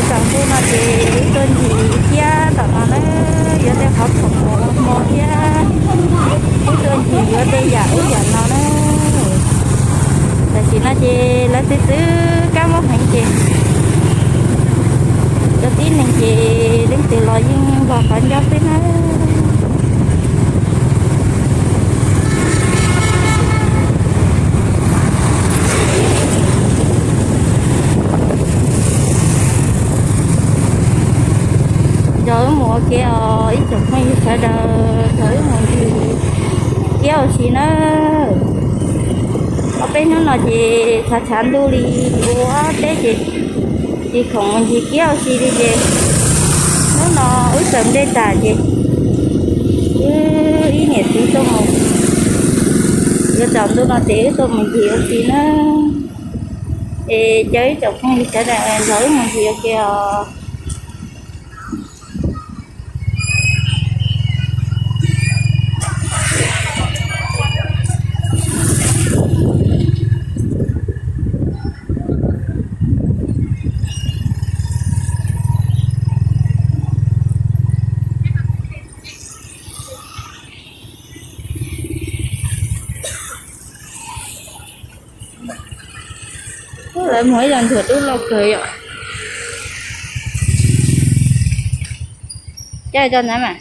Tsaus ntuj no ces wb tuaj ncig thiab tom no na, yuav tej qhov khoom ua hmo thiab, wb tuaj ncig yuav tej yam ub yam no na. Tam sim no ces lawv txwv txwv kab mob heev ces cov tib neeg ces leej twg los yeej npog qhov ncauj xwb na. Nrog wb mus ua ke os ib tsoom phooj ywg sawv daws, nrog wb mus ncig kiab ua si na. Ob peb hnub no ces tshav tshav ntuj li, ua teb ces tsis khoom mus ncig kiab ua si li ces hnub no wb tsaus ntuj tag ces wb ib niam txiv tuaj mus, yuav tsaus ntuj no ces wb tuaj mus ncig ua si na. Es cov ib tsoom phooj ywg sawv daws nrog wb mus ncig ua ke os. Lawv muag ib zag ntsuag dub loj kawg yom. Coj coj ntawd mas.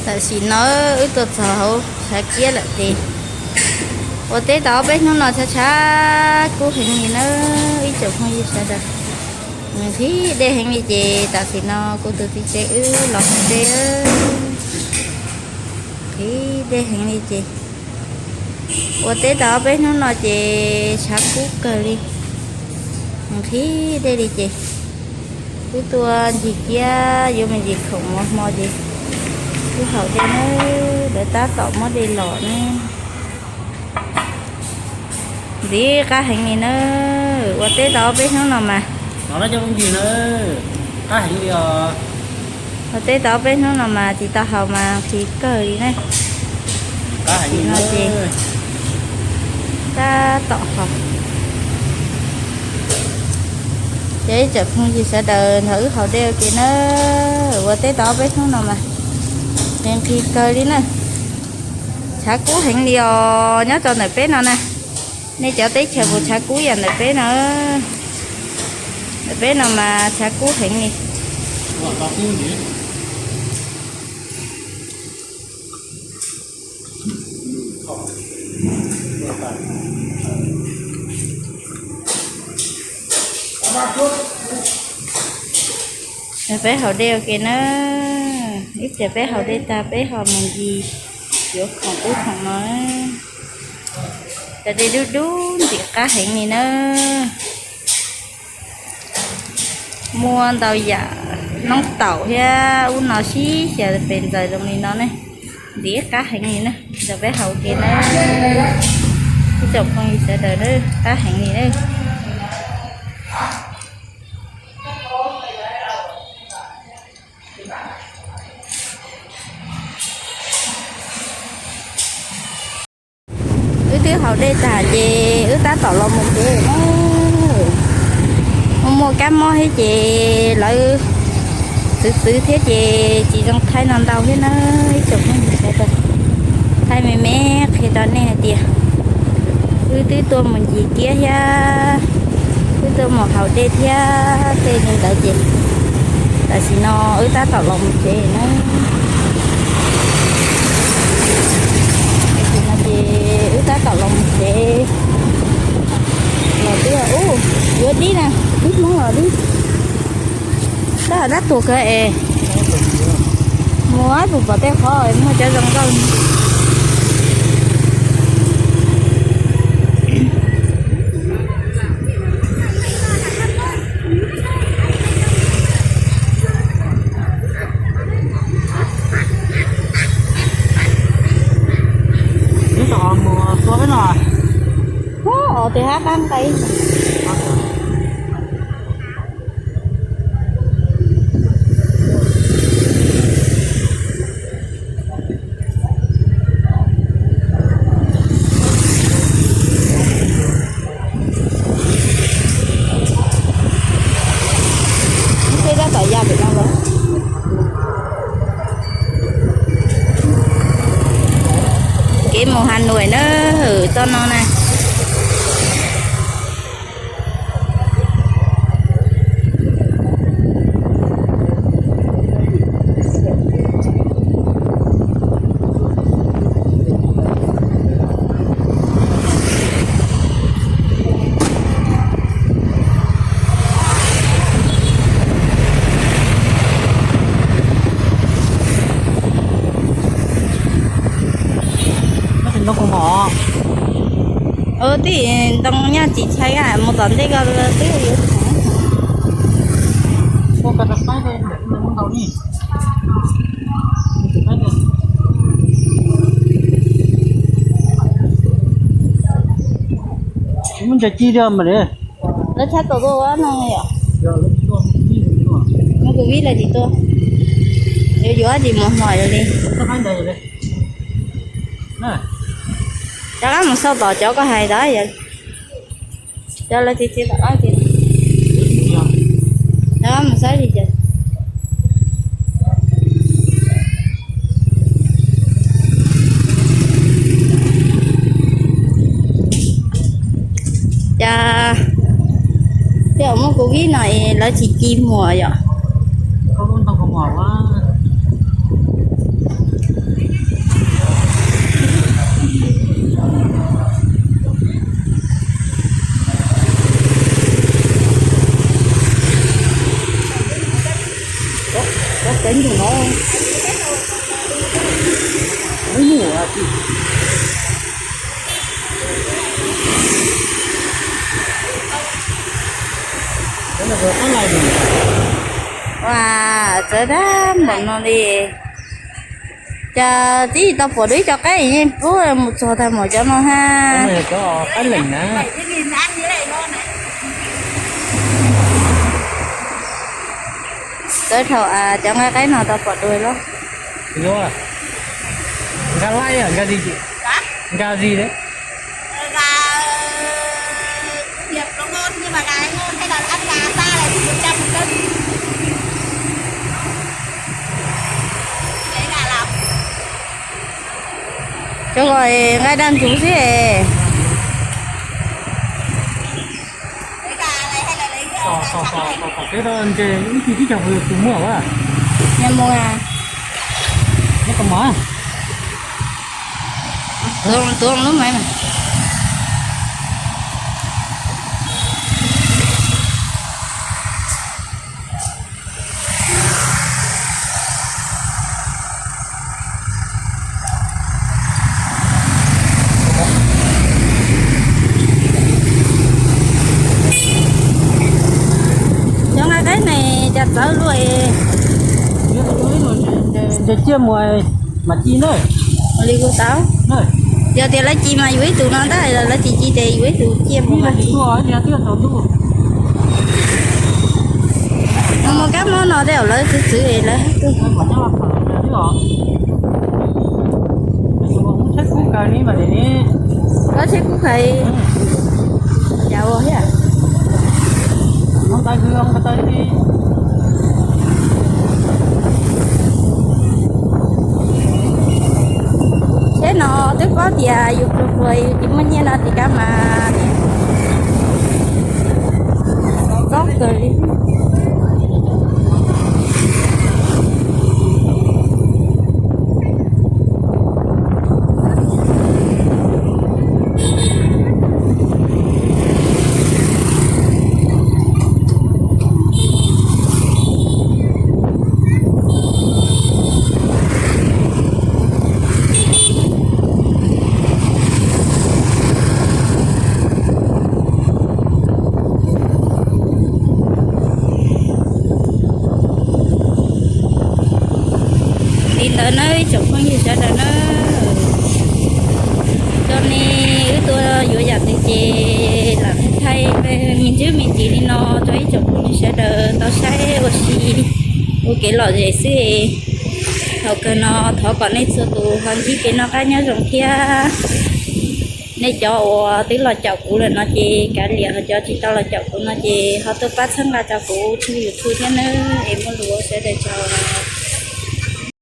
Tam sim no wb tuaj txog hauv tshav kiab lawm ces ua teb tau ob peb hnub no tshav tshav kub heev li na, ib tsoom phooj ywg sawv daws. Nqhis dej heev li ces tam sim no kuv tus txiv tsev wb los hauv dej, nqhis dej heev li ces ua teb tau ob peb hnub no ces tshav kub kawg li, nqhis dej li ces wb tuaj ncig kiab yuav me ntsis khoom ua hmo ces wb haus dej na, lawv tab tom muab dej los ne. Ntxim qab heev li na, ua teb tau ob peb hnub no mas, ua teb tau ob peb hnub no mas tsis tau haus mas nqhis kawg li na. Tam sim no ces tab tom haus. Ces ib tsoom phooj ywg sawv daws nrog wb haus dej ua ke na, ua teb tau ob peb hnub no mas nqhis kawg li na. Tshav kub heev li os, nyob rau ntawm peb no na. Nej cov teb chaws puas tshav kub yam ntawm peb no? Ntawm peb no mas tshav kub heev li. Peb haus dej ua ke na, ib pliag peb haus dej tag peb ho mus ncig yuav khoom ub khoom no. Cov dej dub dub ntxim qab heev li na. Muaj ntau yam noob taum thiab ub no sib xyaw pes ntxaws zoo li no ne, ntxim qab heev li na. Nrog peb haus ua ke na, ib tsoom phooj ywg sawv daws, qab heev li na. Wb twb haus dej tag ces wb tab tom los mus tsev na. Muaj muaj kab mob thiab ces lawv txwv txwv thiab ces tsis zoo thaij no ntau thiab na. Ib tsoom phooj ywg sawv daws, thaij me me qhia rau nej hais tias wb twb tuaj mus ncig kiab thiab, wb tuaj mus haus dej thiab tej li ntawd ces tam sim no wb tab tom los mus tsev na. Tam sim no ces wb tab tom los mus tsev los twb, ub, yuav dib na, dib Hmoob los dib. Tab tom tab tuag kawg es mus ib pus pom tej qhov muaj cov zoo nkauj. Ub, os, tes hab qab nqaij. Hà Nội na, txoj no na. Twb ntoo nyaj tsis ntshai, mus tom ntej ko twb yuav. Muab ntsa ci li mas li. Lawv tshab tau tuaj ua no yom. Muab kuv vib lawv tsis tuaj. Yuav yuav tsis mus hmo li. Rov qab mus xauj tom cov koj hais ntawd. Cov lawv txiav txiav tom qab ces rov qab mus saib li cas. Cas tej zaum muab kuv vib no es lawv tsis ci muag yom. Ua txawv tag npaum no li. Cas tib tsis tau pom dua ib co qaib yeej pub mus txog tag npaum cov no ha. Txawv dhau, cov nqaij qaib no tau pom dua los? Nkag laij, nkag zis, nkag zis. Cov ko nqaij daj ntsug xwb. Ib tug tib co tus muaj a. Nyob mus a. Tuav lub maiv mas. Cov nqaij qaib ne cas txawv luaj es. Nce ciaj mus mas ci na. Li kuv tau. Yog tias lawv ci mas yuav ib tug no ntag, lawv tsis ci ces yuav ib tug ciaj mus mas ci. Mus kab mob no tej zaum lawv txwv txwv es lawv. Koj tsheb kub hais cas ua thiab. Tsheb no twb paub tias yus pluag pluag yus tsis muaj nyiaj no tsis kam mas txob kawg li. Li ntawd na ib tsoom phooj ywg sawv daws na, cov ne wb tuaj yuav yam twg ces lam thaij me ntsis me ntsis li no rau ib tsoom phooj ywg sawv daws tau saib ua si ua kev lom zem xwb. Thaum kawg no thov kom nej txhua tus ho ntsib kev noj qab nyob zoo thiab. Nej cov uas twb los caum kuv lawm no ces kav liam, ho cov tsis tau los caum kuv no ces ho tuaj pab txhawb nqa rau kuv tshooj YouTube thiab nawb, es muaj lus ua sawv daws tsaug.